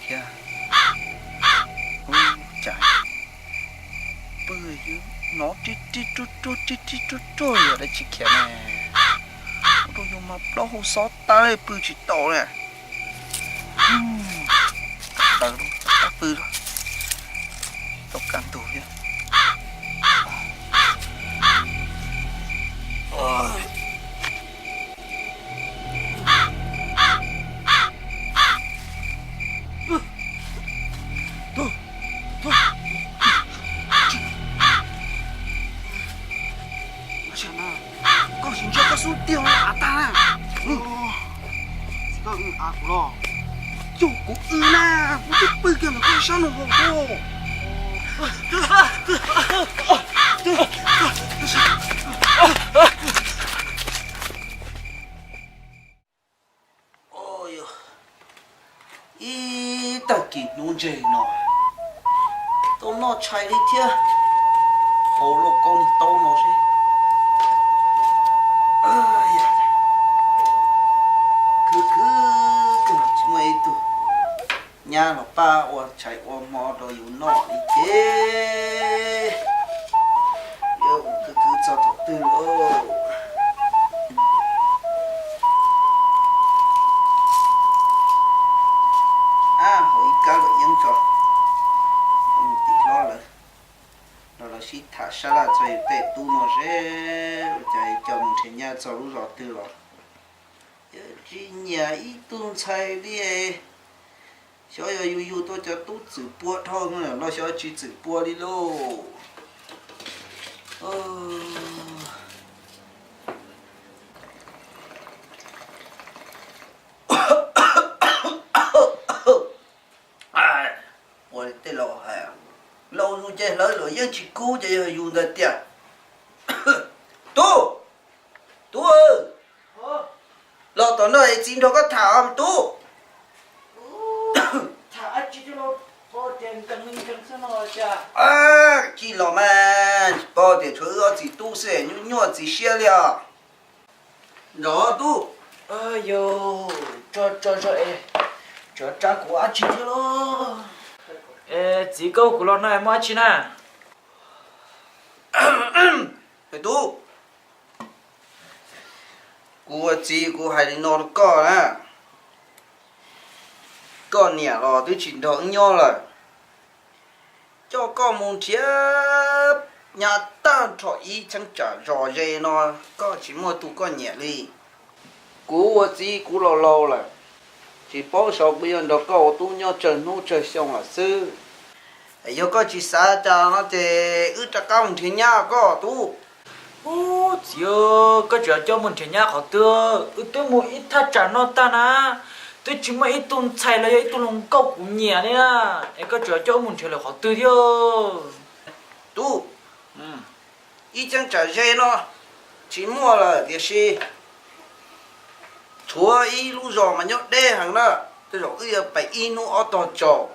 thiab. Ub, cas pw hnov rib rib ruj ruj rib rib ruj ruj yog dab tsi khiav ne? Ua rau yus mas plaub hau xob tag pw tsis tau li. Taws lub qab pw tau kaj ntug thiab. Koj tsis ntsia koj xub tiag av tag na. Koj av kuv los. Yog kuv w na, kuv twb pw kiag ntawm koj sab no hos. Ib tag kis hnub ntseg no tau noj tshais li thiab. Hauv lauj kaub niag taub no seb. Khwv khwv kawg tsis muaj ib tug nyab los pab ua tshais ua hmo rau yus noj li ces. Yuav ua khwv khwv txog thaum twg lauj? Ab, hauv ib kab luam yeeb tso, mus tim hlob lawv, los lawv sib tham sab laj txog yus tej tub no seb ua cas coj mus nrhiav nyab txog lub zos twg los. Yog tsis nyiam ib tug ntxhais li, xyov yog yus yug tau cov tub txwm pua dhau no los xyov tsis txwm pua li lauj. Ua li tej laus hais, laus zus ces hlawv luam yeeb tsis kub ces yog yus ntag tiag. Tub, tub, los tom no es txiv nrog koj tham os tub. Tsis los mas, tsis paub tias tshuav wb ob txiv tub xwb nyuaj nyuaj txiv siab li os. Nrog tub. Yog, tso tso tso es, tsuav tsa kuv dab tsi thiab los? Es txiv, koj hu kuv los no muaj dab tsi na? Tub, kuv ua txiv kuv hais li no rau koj na, koj niam los twb tsis nrog wb nyob lawm, coj koj mus nrhiav nyab tag nrho ib cheeb tsam zos ze no, koj tsis muaj tus koj nyiam li. Kuv ua txiv kuv laus laus lawm, tsis paub xyov kuv yuav nrog koj ua tub nyob tsawg hnub tsawg xyoo lawm xwb. Yog koj tsis xav cas no ces wb rov qab mus nrhiav nyab koj tub. Ub, txiv, koj tseem coj mus nrhiav nyab qhov twg? Wb twb mus ib thaj tsam no tag na, twb tsis muaj ib tug ntxhais los yog ib tug hluas nkauj kuv nyiam li na, es koj tseem coj wb mus nrhiav lawm qhov twg thiab? Tub, ib cheeb tsam ze no tsis muaj lawm, tiam sis tshuav ib lub zos mas nyob deb heev na, tej zaum wb yuav pem ib hnub ob tog tsaus.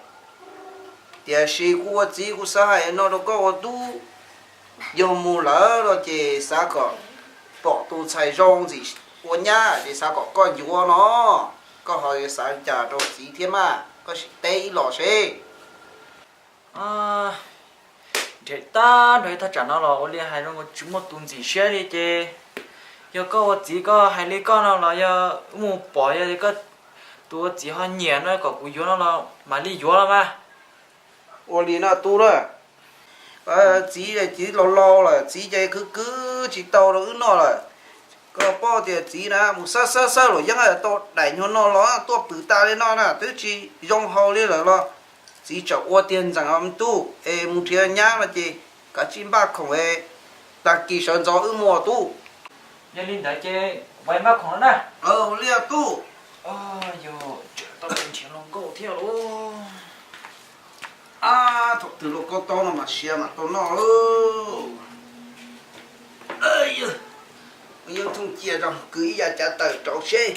Tiam sis kuv ua txiv kuv xav hais no rau koj ua tub, yog mus lawm no ces xav kom pom tus ntxhais zoo ntxim ua nyab ces xav kom koj yuav no, koj ho yuav xav cas rau txiv thiab mas, koj sim teb ib los seb. Nrhiav tag nrho ib thaj tsam no los ua li hais zoo tsis muaj tus ntxim siab li ces, yog koj ua txiv koj hais li koj no los yog wb mus pom yog koj tus ua txiv ho nyiam no kom kuv yuav no los mam li yuav los mas. Ua li no tub na, txiv ces txiv laus laus lawm, txiv ces khwv khwv tsis tau rau wb noj lawm. Koj paub tias txiv na mus xawb xawb xawb luam yeeb tau daim nyuag no los tuaj pwm tas li no na twb tsis zoo haus li lawm los, txiv tseem ua tiag ntxeem os tub, es mus nrhiav nyab no ces kav tsij npaj khoom es tag kis sawv ntxov wb mus tub. Yog li ntawd ces kuv npaj khoom no na. Ua li tub. Yog tseem tau nrhiav hluas nkauj thiab lauj. Ab, thaum twg los koj tau no mas siav mas tau noj. Yog thooj cia tso kwv ib yav cav tawm rau seb.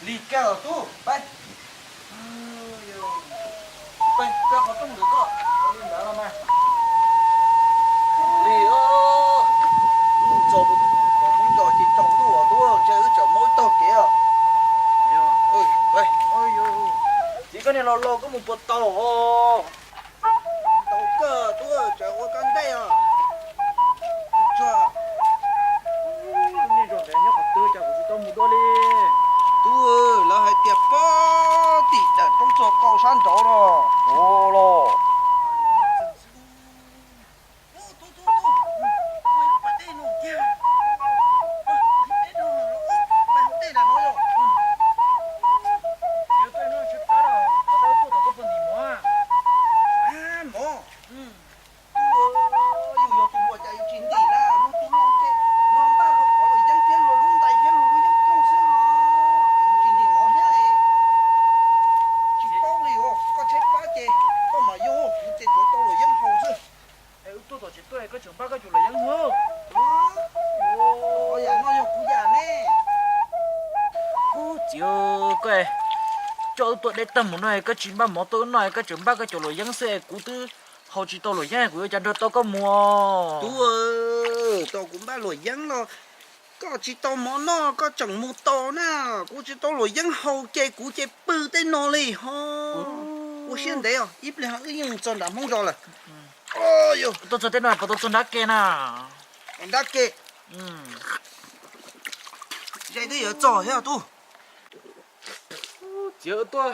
Li koj los Qhov rooj ntawm koj. Li, txog pom Hmoob Nco ces tsaus ntuj os tub, ntshe wb tseem mob ib tog kev os. Txiv, koj niag laus laus koj mus puas tau os? Tau kawg tub, tseem ua koj ntej os. Tsuag, lub niag zos ntawd nyob qhov twg cas kuv tsis tau mus dua li? Tub, lawv hais tias pob tim daim roob txog kaum sab nraud los. Ua los. Tub, tub, tub, tub, ua ib lub pas dej no kiag. Ua ib lub pas dej no, ua ib pas dej nram no yom. Yog tuaj no tsis pab los, tuaj tom koj puag ntim mov. Mov. Tub, yus yog tus hluas cas yus tsis ntim na, luag tus laus ces luag npaj luag qhov luam yeeb thiab luag lub ntais thiab luag lub yeeb thooj xwb os, yus tsis ntim mov thiab. Tsis paub li os, koj tshaib plab ces koj mam yog, kuv ces tsuav tau luam yeeb haus xwb. Es wb tuaj tom tsev tuaj koj tseem npaj koj cov luam yeeb hauv. Yam no yog kuv yam ne. Ub, txiv, koj coj wb tuaj deb tag mus no koj tsis npaj mov tuaj wb noj, koj tseem npaj koj cov luam yeeb xwb es kuv twb haus tsis tau luam yeeb, kuv yuav cas nrog tau koj mus. Tub, tau kuv npaj luam yeeb los koj tsis tau mov noj koj tseem mus tos na. Kuv tsis tau luam yeeb haus ces kuv ces pw tej no li ho. Ua siab ntev os, ib pliag wb yeej mus txog nram Hmoob Zos lawm. Tuaj txog tej no puas tau txog nrab ke na? Nrab ke. Ze twb yuav txog thiab tub. Txiv, tuaj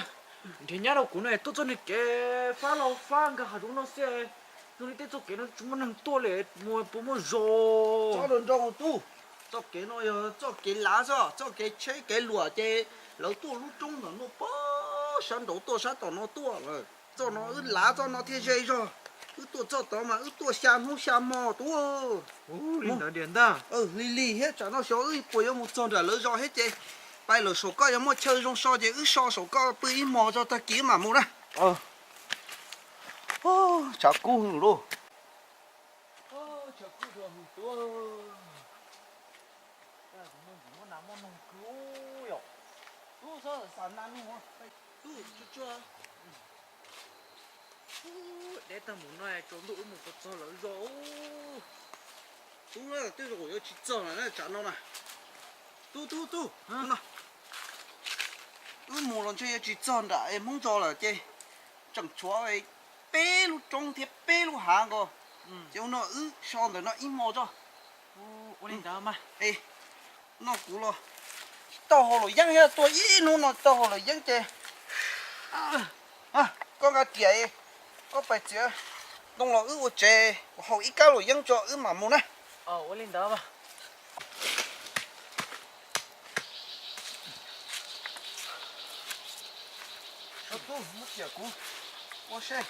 nrhiav nyab rau kuv no tuaj txoj niag kev fab los fab nkag hav zoov no xwb, zoo li tej txoj kev no tsis muaj neeg tuaj li, mus puas muaj zos. Txoj no nrau tub, txoj kev no yog txoj kev lav xwb, txoj kev tsheb kev luam ces lawv tuaj lub roob ntawm no puag sab nraud tuaj sab tom no tuaj lawm. Txoj no wb lav txoj no thiaj ze zog. Wb tuaj txoj tod mas wb tuaj xya hnub xya hmo tub. Li ntawd tiag ntag. Lig lig thiab tsam no xyov wb puas yuav mus txog nram lawv zos thiab ces pais lawm saum koj yog muaj chaw zoo so ces wb so saum koj pw ib hmos tso tag kis wb mam mus na. Tshav kub hwv lauj. Deb tag mus no tsaus ntuj wb mus puas txog lawv zos. Tub, tej zaum yuav tsis txog lawm na tsam no na. Tub, tub, tub, no, wb mus los ntshe yuav tsis txog nram Hmoob Zos lawm ces tseem tshuav peb lub roob thiab peb lub hav nkaus. Ces ua no wb so ntawm no ib hmo tso. Ua li ntawd mas. No kuv los tsis tau haus luam yeeb thiab, tuaj ib hnub no tsis tau haus luam yeeb ces koj nqa riam, koj pais txiav ntoo los wb ua tsev, kuv haus ib kab luam yeeb tso wb mam mus na. Ua li ntawd. Tub, muab riam kuv ua seb,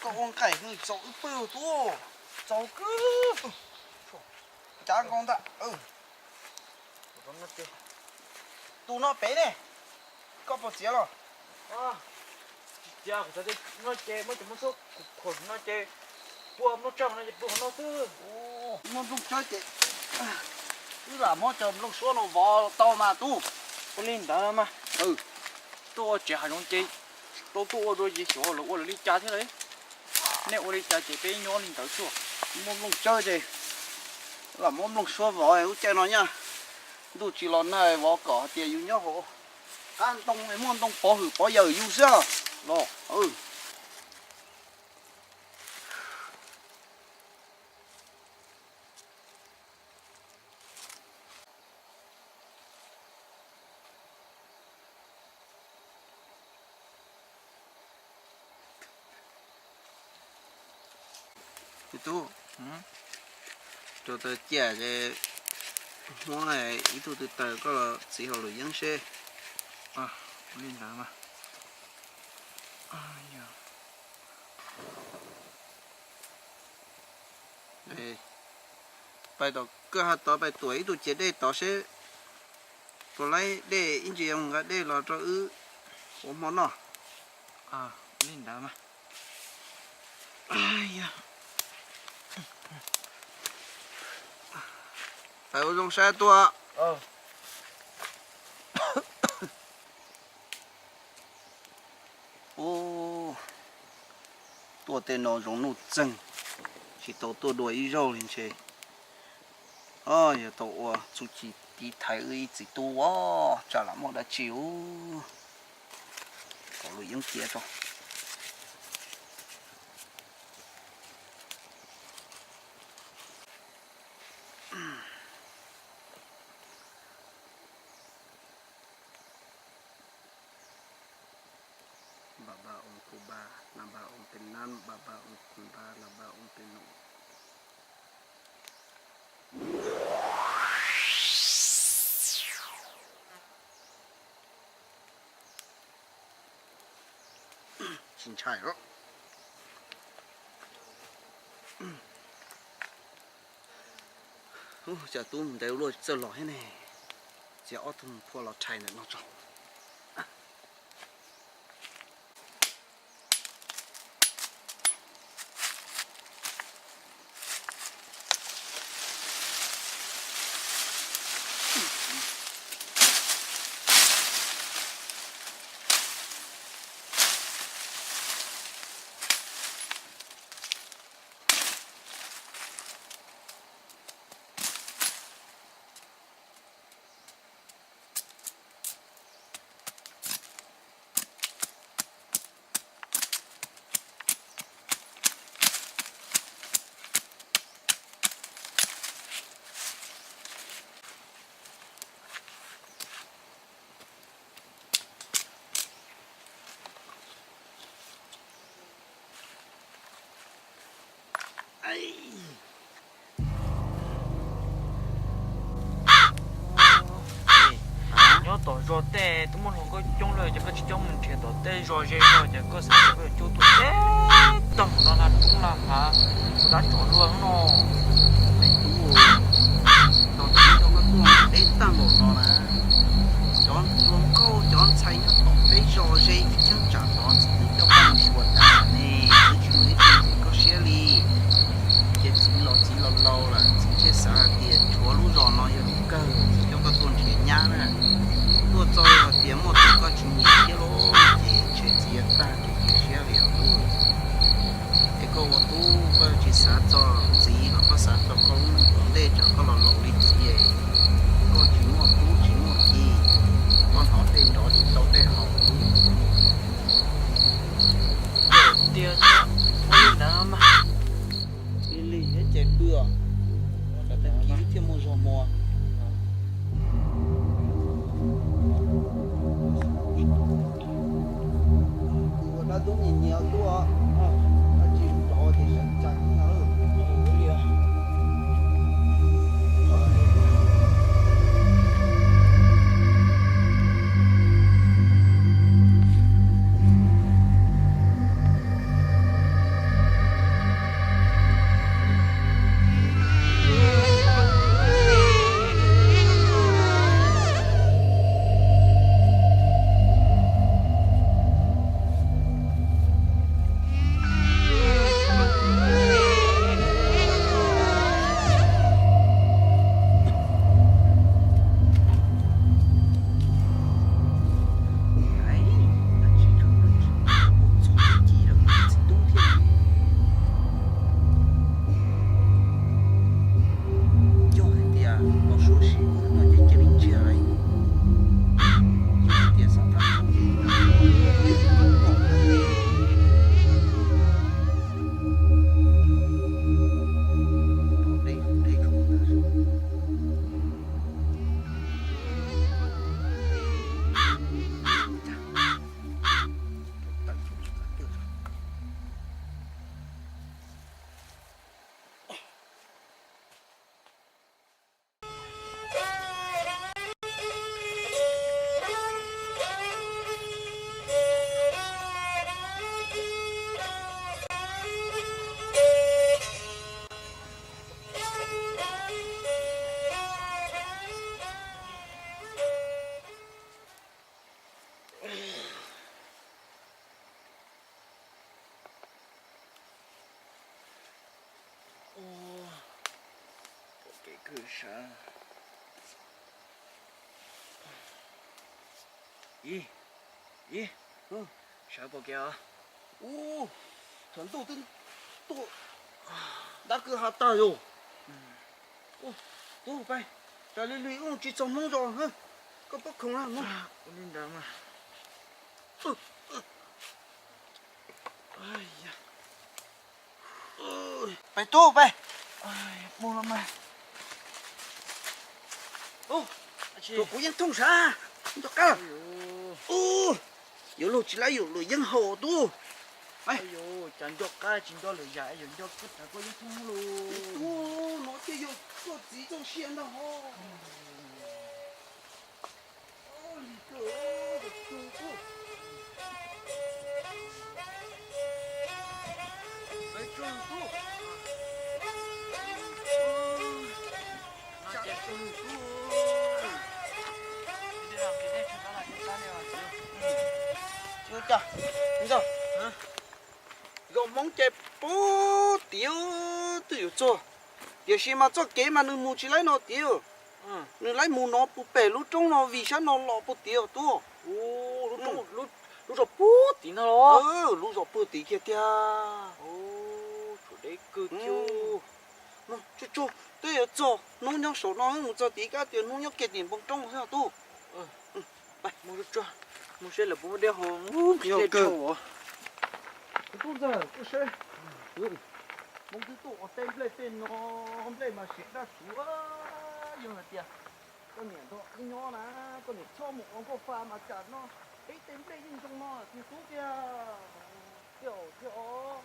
koj ua nqaim hwj txaus wb pw tub. Txaus kawg. Cav nkaus ntag. Tus no pem ne, koj puas txiav los? Tsis txiav, kuv xav tias no ces muab cov nplooj tsawb khuam no ces pua nplooj tsawb no ces pua qhov no xwb. Muab nplooj tsawb ces wb lam muab cov nplooj suab no vov tau mas tub. Ua li ntawd mas. Tuaj ua tsev hav zoov ces tau tuaj ua dua ces xyov lawv ua lawv li cas thiab lauj. Nej ua li cas ces peb nyob li ntawd xwb. Muab nplooj tsawb ces lam muab nplooj suab vov lub caij no nyaj. Ntuj tsis los nag vov kom hais tias yus nyob hauv qab ntoo muaj ntoo pov hwm pov yawm yus xwb los. Tub, rau taws ciaj ces muab ib tug tw taws koj los txiv haus luam yeeb seb. Li ntawd mas. Pais tom koj ha tod pais tuam ib tug ciav dej tod seb puas laib dej ib ntsis yuav mus nqa dej los rau wb ua hmo noj. Li ntawd mas. Pais ua zoo saib tuaj. Ub, Tuaj tej no zoo nuj txeeg, tsis tau tuaj dua ib zaug li ntshe. O, yog tau ua txuj ci tiv thaiv wb ib txiv tub ua, tsam lam muaj dab tsi ub. Kom lub yeeb cia tso. Ba ba om ku ba, na ba om pes nab, ba ba om ku ba, na ba om pes num. Tsis ntshai os. Ub, cov tub mus ntev luaj txawj los thiab ne. Txiav ob tug phua los rhais ntawm no tso. Nyob tom zos tej twb muaj hluas nkauj coob lawm ces koj tsis coj mus nrhiav tom tej zos ze zog ces koj xav tias koj yuav coj tuaj teb tag npaum no na, roob na hav, ua dab tsov luaj no. Tub, tau txiv nrog koj tuaj deb tag npaum no na. Cov hluas nkauj cov ntxhais nyob tom peb zos ze tib cheeb tsam tod txiv twb coj koj mus xyuas tag ne, twb tsis muaj ib tug nrhiav koj siab li. Ces txiv los txiv los laus lawm, txiv thiaj xav hais tias tshuav lub zos no yog lub kawg, txiv coj koj tuaj nrhiav nyab na. Tuaj txog hais tias muaj tus koj tsis nyiam thiab los ces ntshe txiv yuav tag kev cia siab li os tub. Es koj ua tub koj tsis xav txog txiv los koj xav txog koj lub neej tom ntej tsam koj los laus li txiv es koj tsis muaj tub tsis muaj ki, koj hnov tej nrov tsis tau tej haus tub. Tias thiab, ua li ntawd mas lig lig thiab ces pw os, tsam tag kis wb thiaj muaj zog mus. Kuv ua dab tub nyias nyias tuaj, dab tsi rov ces sawv tsees na. Yog hais tias los suav sim ub no ces cia li ntsiag lawm. Yog hais tias xov thab thaub Ua, pom kev kawg sab. Ib, ib, sawv pom kev os. Ub, Thaum ntuj twb tuaj dab kwv ha tag yog. Tub, pais, tsam li li ub tsis txog Hmoob zos, koj pob khoom na. Pais tub, pais. Kuv yeej thooj sav, nco qab. Yuav luag tsis laib yuav luag yeej haus tub. Cas nco qab tsis nco lwm yam, yuav nco koj tas koj yeej thooj lus. Tub, no thiaj yog koj txiv txoj sia ntag hos. Zos Hmoob ces puag tid twb yuav txog, tiam sis mas txoj kev mas nws mus tsis laib no tid. Nws laib mus no puag pem lub roob no vim sab no los puag tid os tub. Lub zos puag tid no los? Lub zos puag tid kiag tiag. Tsuag tsuag twb yuav txog, hnub nyob saum no mus txog tid kab tias hnub nyob kiag tim npoo roob xwb tub. Mus tsuag tsuag, mus seb lawv puas muaj dej haus. Tub ntxawg, koj seb, Hmoob twb tuaj ua teb nplej tej no, nplej mas siav daj tsuav. Yog hais tias koj niam nrog wb nyob na, koj niam txhob mus ua nkauj fa mas tsam no peb tej nplej yeej zoo no tiag tub tiag. Tej zaum thiaj os,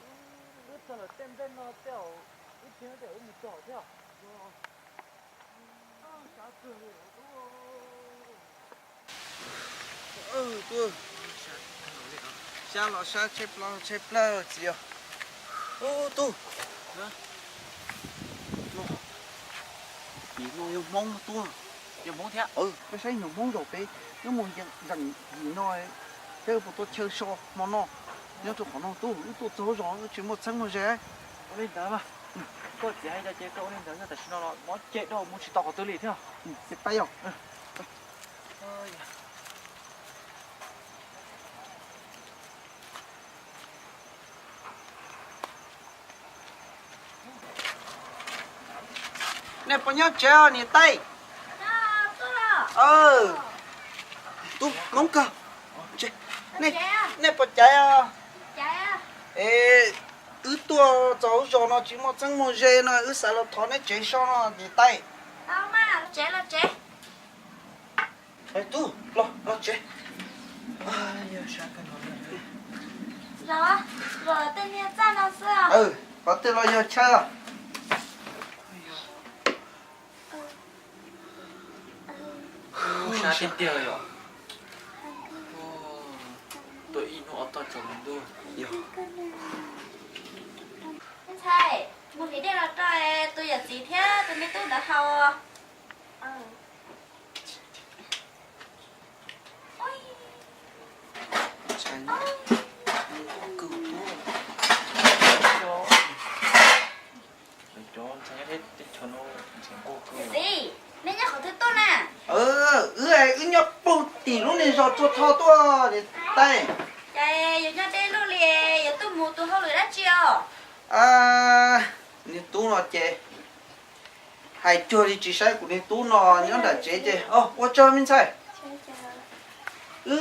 wb txog lawm tej nplej no tej zaum wb tsis nyob tej zaum wb mus txog thiab. Xyab los xyab tsheb plaws tsheb plaws txiv os. Ub tub, tim no yog Hmoob tuaj. Yog Hmoob thiab. Peb saib nyuag Hmoob zaum pem, nyob mus zeem yim no, saib puas tau chaw so hmo no. Nyob rau qhov no tub, wb tuaj txog zos tsis muaj txheeb muaj ze. Ua li ntawd mas, koj txiv hais tias ces koj ua li ntawd, tam sim no los mob ceg dhau mus tsis tau qhov twg li thiab. Peb pab yog. Nej puas nyob tsev os niam tais? Tub Hmoob kawg, nej puas caiv os? Es wb tuaj txog lub zos no tsis muaj txheeb muaj ze no, wb xav los thov neb tsev so no niam tais. Tub, los, los tsev. Los, los tej niag txaj no xwb. Qhov twg los yog chaw. Sab tiag tiag yom. Tuaj ib hnub ob tog tsaus ntuj. Ntxhais, mus hliv dej los rau tus yawm txiv thiab tus me tub ntawd haus. Txiv, nej nyob qhov twg tuaj na? Wb, wb nyob puag tim lub niag zos Txuag Tho tuaj niam tais. Ces yuav nyob deb luaj li, yuav tuaj mus tus hauj lwm dab tsi os? Niag tub no ces hais cuag li tsis saib kuv niag tub no nyob nram tsev ces, ua tsaug me ntxhais. Wb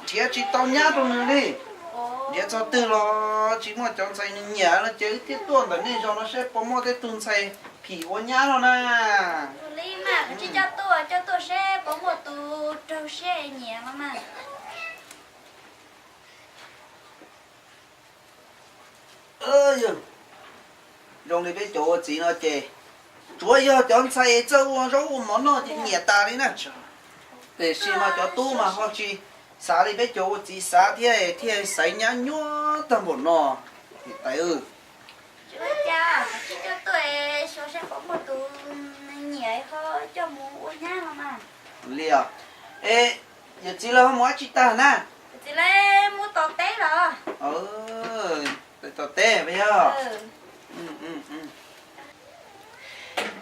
nrhiav tsis tau nyab rau nws li. Nrhiav txog twg los tsis muaj cov ntxhais nws nyiam no ces wb thiaj tuaj ntawm nej zos no seb puas muaj tej tug ntxhais phim ua nyab no na. Tus li mas kuv tsis coj tuaj, coj tuaj seb puas muaj tus raug siab nyiam no mas. Zoo li peb cov ua txiv no ces tsuav yog cov ntxhais txawj ua zaub ua mov noj ces nyiam tas li na. Tiam sis mas cov tub mas ho tsis xav li peb cov ua txiv xav thiab, thiaj xaiv nyab nyuaj tag npaum no. Niam tais, tsis ua cas, tsis coj tuaj xyuas seb puas muaj tus nyiam ho coj mus ua nyab no mas. Li os. Es yawm txiv lawv ho mus dab tsi tag na? Yawm txiv lawv mus tom teb los. Tom teb puas yog?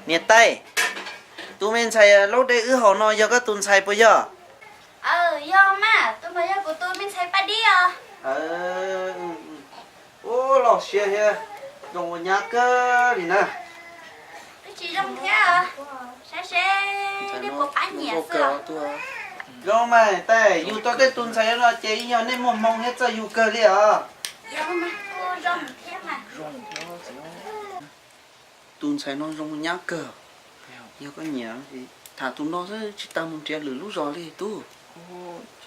Niam tais, tus me ntxhais laub dej wb haus no yog koj tus ntxhais puas yog? Yog mas, tus no yog kuv tus me ntxhais Paj Dib os. Siab thiab zoo ua nyab kawg li na. Twb tsis zoo thiab, saib seb nej puas pab nyiam xwb. Zoo mas tais, yug tau tej tus ntxhais no ces yog nej muaj hmoo thiab txawj yug kawg li os. Tus ntxhais no zoo nyab kawg. Yog koj nyiam, tham tus no xwb tsis tas mus nrhiav lwm lub zos li tub.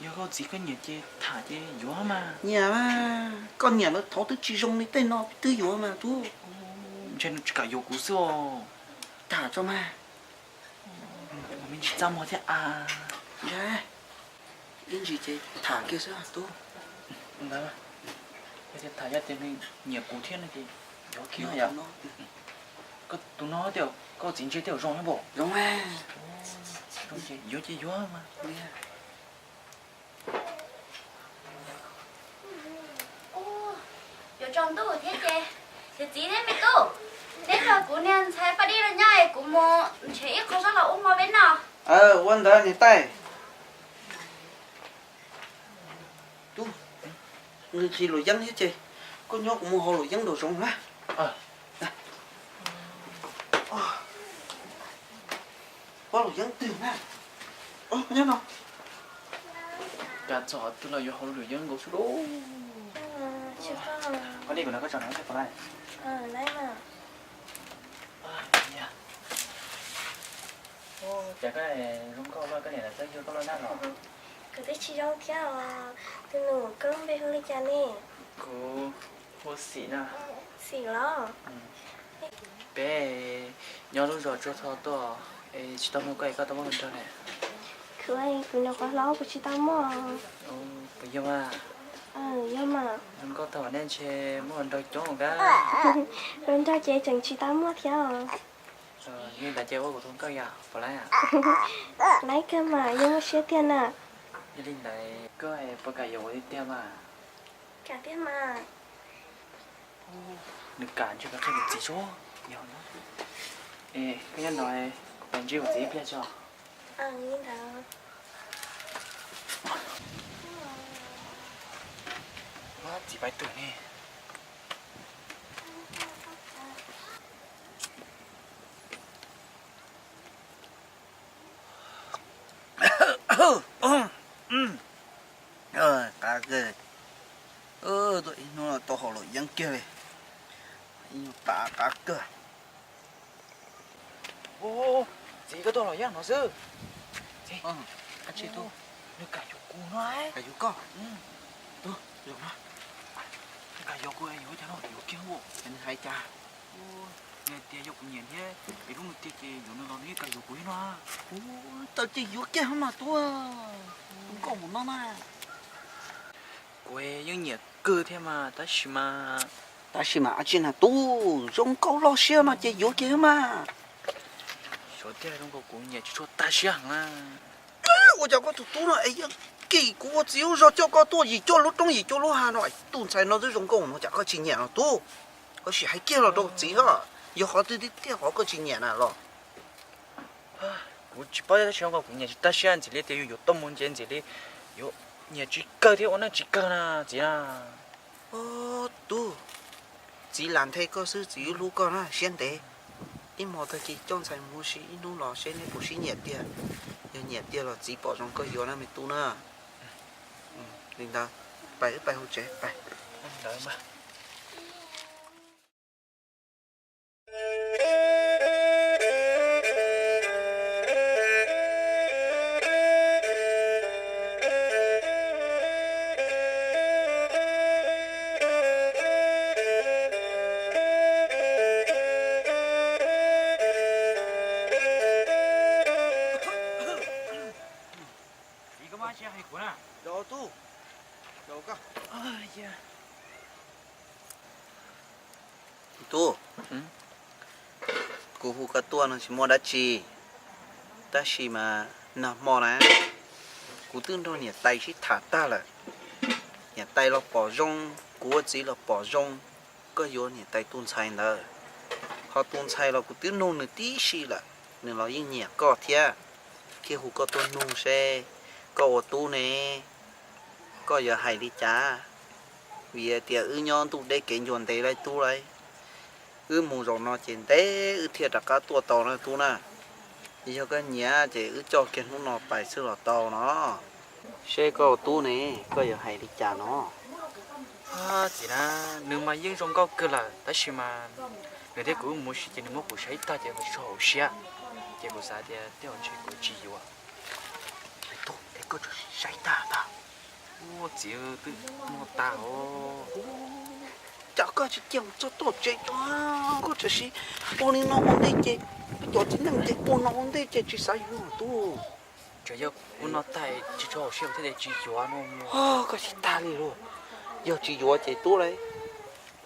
Yog koj txiv koj nyiam ces tham ces yuav mas. Nyiam mas, koj niam lawv thov twb tsis zoo li tej no twb yuav mas tub. Ntshe nws tsis kam yuav kuv xwb os. Tham tso mas. Me ntsis txaj muag thiab a. Ib ntsis ces tham kiag xwb tub. Ntawd, tham yog tias nws nyiam kuv thiab no ces yuav kiag yom. Koj tus no tias koj txiv ntsia tias zoo npaum. Zoo, yuav ces yuav mas. Yuav tsaus ntuj thiab ces, yawm txiv thiab me tub, neb nrog kuv niag ntxhais Paj Dib los nyob es kuv mus nrhiav ib qho zaub los ua hmo peb noj. Ua ntawd niam tais. Tub, nqhis luam yeeb thiab ces koj nyob kuv mus haus luam yeeb nraum zoov na. Pob luam yeeb twg na? Nyob no. Cas txog twg los yuav haus luam yeeb nkaus xwb lauj. Cas koj zoo nkauj mas koj niam lawv txawj yug koj loj nab los? Kuv twb tsis zoo thiab os. Tus nus, koj lub npe hu li cas ne? Kuv hu Xim na. Xim los? Peb nyob lub zos Tsua Tho tuaj, es tsis tau muaj koj es koj tau muaj hluas nraug lawm? Kuv, kuv nyuam qhuav hlob kuv tsis tau muaj. Puas yog mas? Yog mas. Zoo nkauj tag nej ntshe muaj hluas nraug coob kawg. Hluas nraug ces tseem tsis tau muaj thiab os. Yog li ntawd ces ua kuv tus kawg yom, puas laib? Laib kawg mas, yeej muaj siab tiag na. Yog li ntawd koj puas kam yuav kuv tiag tiag mas? Kam tiag mas. Nws kam ntshe kuv qhia kuv txiv tso. Koj nyob no, kuv pais ntsib kuv txiv ib pliag tso. Txiv pais twg ne? Qab kawg, tuaj ib hnub no tau haus luam yeeb kiag li, ib nyuag tas qab kawg. Txiv, koj tuaj los yeej no xwb. Nws kam yuav kuv no. Kam yuav koj? Nws kam yuav kuv, yuav cas los yuav kiag. Nws hais cas? Nws hais tias yog kuv nyiam thiab es hlub nws tiag ces yuav nws los nws yeej kam yuav kuv thiab no. Tau ces yuav kiag mas tub, tus nkauj mus no na. Kuv yeej nyiam kawg thiab mas tab sis mas. Tab sis mas dab tsi na tub, zoo nkauj loj siab no ces yuav kiag mas. Xyov tiag, zoo nkauj kuv nyiam tsis tshua tag siab heev na. Ua cas koj tus tub no es yeej kim kuv ua txiv lub zog coj koj tuaj yim cuaj lub roob yim cuaj lub hav no, tus ntxhais no twb zoo nkauj no cas koj tsis nyiam no tub? Koj sim hais kiag los rau txiv os, yog qhov twg tiag tiag qhov koj tsis nyiam na los? Kuv tsis paub tab sis zoo nkauj kuv nyiam tsis tag siab, ntxim li tias yus yuav tau mus nce ntxim li, yuav nyiam tsis kawg thiab ua neej tsis kawg na txiv na. Tub, txiv lam nthe koj xwb, txiv hlub koj na, siab ntev. Ib hmos tag kis coj ntxhais mus ua si ib hnub los seb neb puas sib nyiam tiag. Yog nyiam tiag los txiv pom zoo koj yuav na me tub na. Li ntawd, pais wb pais hauv tsev pais. Tub, kuv hu koj tuaj no tsis muaj dab tsi, tab sis mas nag hmo na, kuv twb nrog niam tais sib tham tag lawm. Niam tais los pom zoo, kuv ua txiv los pom zoo, koj yuav niam tais tus ntxhais ntawd. Ho tus ntxhais los kuv twb nug nws tib si lawm, nws los yeej nyiam koj thiab. Thiaj hu koj tuaj nug seb koj ua tub ne, koj yuav hais li cas? Vim tias wb nyob ntuj deb kev ncua ntev lawm tub lauj. Wb mus zaum no ces ntev wb thiaj rov qab tuaj tau na tub na. Yog koj nyiam ces wb coj kiag hnub no pais xwb los tau no. Seb koj tub ne, koj yuav hais li cas no? Txiv na, nws mas yeej zoo nkauj kawg lawm tab sis mas nws thiab kuv wb mus ua si ces nws muab kuv saib tag ces kuv tsis tshua haum siab. Ces kuv xav tias tej zaum ntshe kuv tsis yuav. Tub, es koj tseem saib tag ntag. Ua txiv, twb noj tag os. Cas koj tsis cia mus txog tom tsev tso, koj tseem ua li no ua ntej ces peb cov txiv neej ces ua no ua ntej ces tsis xav yuav tub. Tseem yog ua no tag tsis tshua haum siab thiaj li tsis yuav no. Koj tsis tag li lauj. Yog tsis yuav ces tub lauj,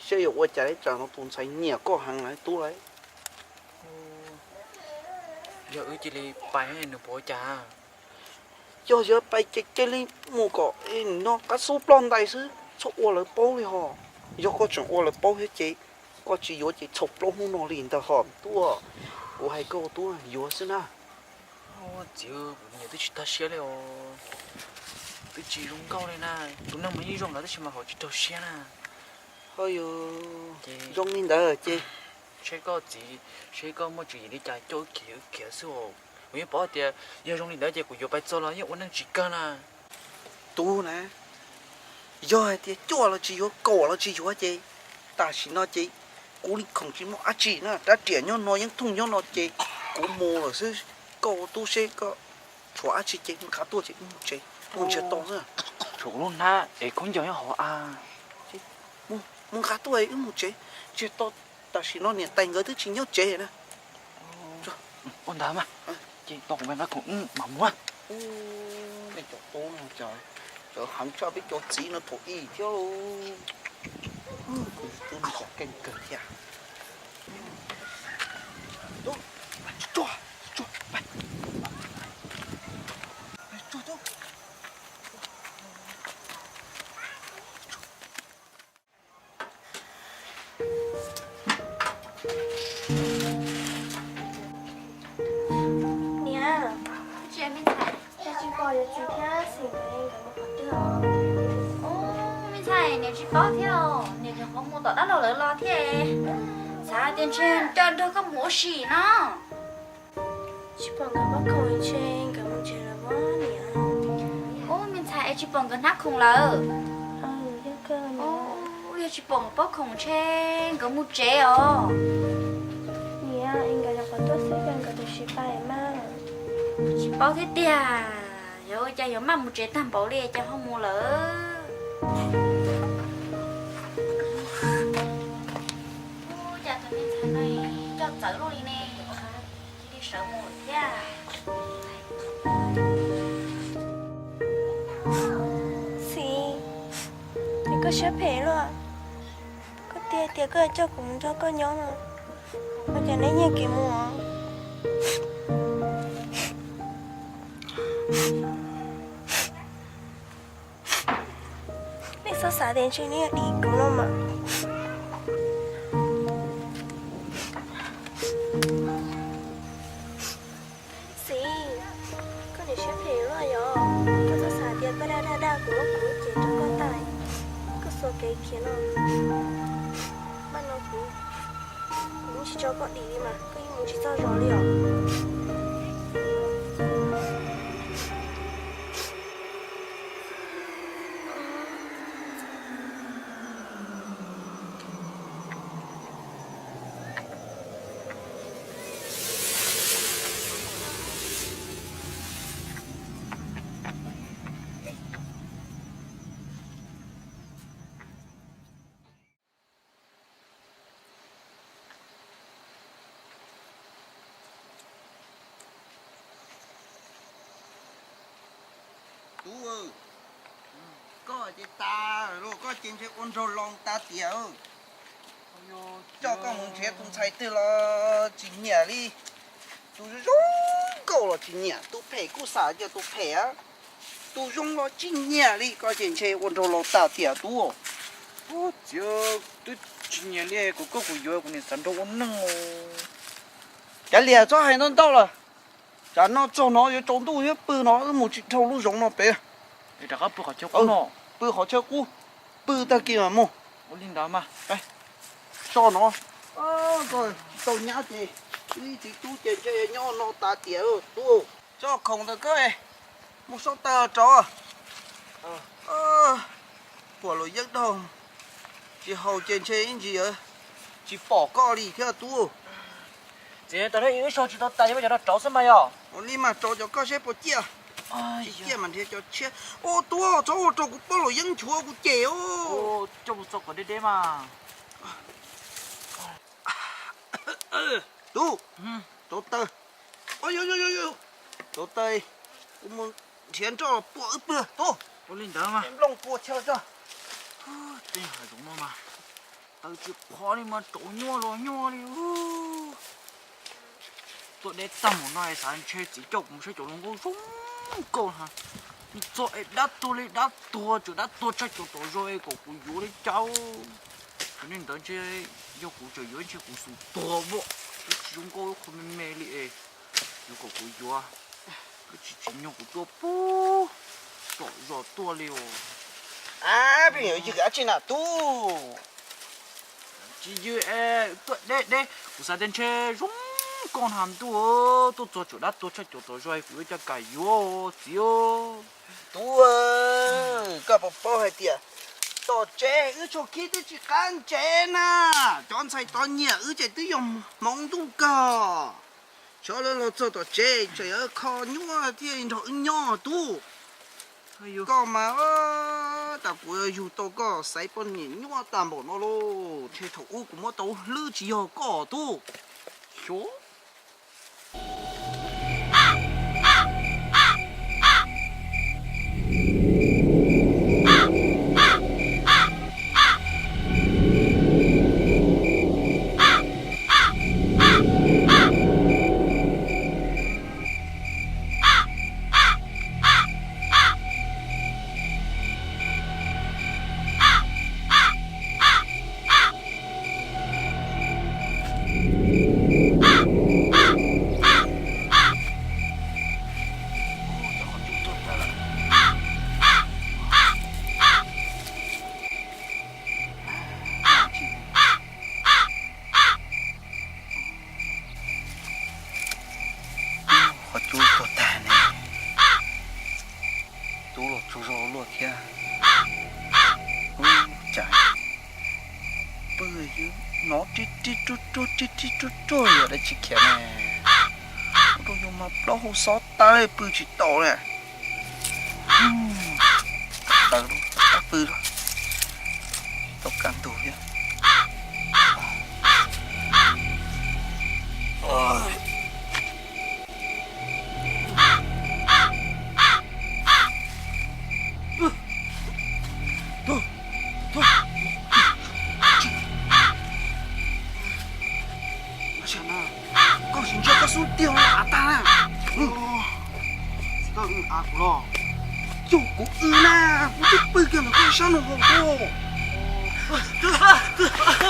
seb yuav ua cas li, tsam no tus ntxhais nyiam koj heev lawm tub lauj. Yog wb cia li pais nws puas ua cas? Yog yuav pais ces cia li mus kom no qab xub ploj ntais xwb, txhob ua lawv paub li hos. Yog koj tseem ua lawv paub thiab ces koj tsis yuav ces txhaum plaub hnub no li ntag hos tub. Kuv hais koj tub, yuav xwb na. Txiv, kuv nyiam twb tsis tag siab li os. Twb tsis zoo nkauj li na. Tus neeg mas yeej zoo lawm tab sis mas hauv tsis raug siab na. Ho yog zoo li ntawd ces seb koj txiv, seb koj muaj tswv yim li cas coj wb khiav wb khiav xwb os. Kuv yeej paub tias yog zoo li ntawd ces kuv yuav pais txog los yeej ua neej tsis kawg na. Tub na, yog hais tias coj los tsis yuav, kaum los tsis yuav ces tam sim no ces kuv li khoom tsis muaj dab tsi na, rab riam nyob no yeeb thooj nyob no ces kuv mus lawm xwb. Koj ua tub seb koj tshuav dab tsi ces mus nqa tuaj ces wb mus tsev, mus ntsiag to xwb. Tshuav kuv lub hnab es khaub ncaws nyob hauv a. Mus nqa tuaj wb mus tsev, ntsiag to. Tam sim no niam tais nkawd twb tsis nyob tsev na. Ua ntawd mas, ces tau kuv me nqa khoom wb mam mus. Peb cov tub no cov heev tshaj peb cov txiv no thaum ub thiab lauj. Kuv tub no cov keej kawg thiab. Niam, cas tsis pom yawm txiv thiab Xim nkawd mus qhov twg os? Ub, me ntxhais, niam tsis paub thiab, niam nyuam qhuav mus tom dab laug lawv los thiab. Xav tias ntshe coj nrog koj mus ua si no. Tsis pom nkawd pob khoom, ntshe nkawd mus tsev lawm pob niam. Ub, me ntxhais, es tsis pom nkawd hnab khoom lawm? Yog tsis pom nkawd pob khoom ntshe nkawd mus tsev os. Niam, es nkawd nyuam qhuav tuaj xwb cas nkawd twb sib pais mas. Tsis paub thiab tiag, yog ua cas yuav maj mus tsev tag npaum li cas ho mus lawm. Ub, cas tus me ntxhais no coj txawv luaj li ne, cia li sawv mus lawm thiab. Xis, es koj siab phem luaj. Koj tias tias koj coj kuv mus nrog koj nyob no, ua cas neb nyiag kev mus os? Nej txhob xav tias ntshe neb dim kuv no mas. Xis, koj niam siab phem luaj yom. Koj txhob xav tias koj dag dag dag kuv muab kuv lub cev rau koj tag, koj xuas kev khiav no. Paj no kuv, kuv yeej tsis tso koj dim li mas koj yeej mus tsis txog zos li os. Tub, koj ces tas lawm lauj, koj ces ntshe ua nraug laus tas tiam. Coj koj mus nrhiav tus ntxhais twg los tsis nyiam li. Tus zoo nkauj los tsis nyiam, tus phem kuj xav cia tus phem, tus zoo los tsis nyiam li, koj ces ntshe ua nraug laus tas tiam tub. Txiv, twb tsis nyiam li, kuv koj kuv yuav kuv niam xav nrog ua neej. Kav liam txhob hais ntau ntau lawm, tsam no txog no yuav tsaus ntuj thiab, pw no wb mus tsis dhau lub zoov no pem. Rov qab pw qhov chaw qub no. Pw qhov chaw qub. Pw tag kis mas mus. Ua li ntawd mas, so no, koj tsis tau nyab ces wb txiv tub ces ntshe nyob no tas tiam tub. Tso khoom ntawm koj, mus sau taws rov. Huam luam yeeb daug, tsis haus ces ntshe ib ntsis tsis pom koj li thiab tub. Txiv, tau wb sau tsis tau tas, cov no rauv xwb mas yog. Ua li mas rauv cov koj seb puas ciaj. Tsis ciaj mas nrhiav cov tshiab. Ua tub, txhob ua rau kuv pob luam yeeb nchuav kuv cem os. Coj mus txo kom deb deb mas. Tub, rauv taws. Rauv taws, kuv mus nrhiav nroj pua wb pw tub. Ua li ntawd mas. Nplooj pua chaw tso. Tej hav zoov no mas taws tsis qhuav li mas rauv nyuaj los nyuaj li. Tuaj deb tag mus no es xav ntshe txiv coj kuv mus saib cov hluas nkauj zoo nkauj na. Txog es dab tuag li dab tuag, tseem dab tuag tshaj cov tom zos es kom kuv yuav li cas. Yog li ntawd ntshe yog kuv tseem yuav ntshe kuv xum tuag npaum, twb tsis zoo nkauj ib qho me me li es yuav kom kuv yuav, twb tsis tsim nyog kuv tuaj pub tom zos tuaj li os. Ab, pheej yuav ywg dab tsi na tub? Tsis ywg es tuaj deb deb, kuv xav tias ntshe zoo nkauj na ntuj, tuaj txog tseem dab tuag tshaj cov tom zos es kuv yuav ua cas kam yuav txiv. Tub, koj puas paub hais tias tom tsev wb tshuav khib twb tsis qab ntsev na. Cov ntxhais tod nyiam wb ces twb yog hmoov ntuj kawg. Xyov lawv los txog tom tsev tseem yuav kho nyuaj thiaj li nrog wb nyob tub. Koj mas, tas kuv yuav yug tau koj xaiv poj niam nyuaj tag npaum no lauj, ntshe thaum ub kuv muab tau hlwb tsis yog koj tub. Xyov. Qhov cub tuag tag ne, tub los tsaug zog luaj thiab. Ub, cas pw hnov rib rib ruj ruj rib rib ruj ruj yog dab tsi khiav ne? Ua rau yus mas plaub hau xob tawv pw tsis tau li. Tawv lawm, pw lawm, tsis tau kaj ntug thiab. Koj tsis ntsia koj xub tiag av tag na. Koj av kuv los. Yog kuv w na, kuv twb pw kiag ntawm koj sab nraud hauv tuaj.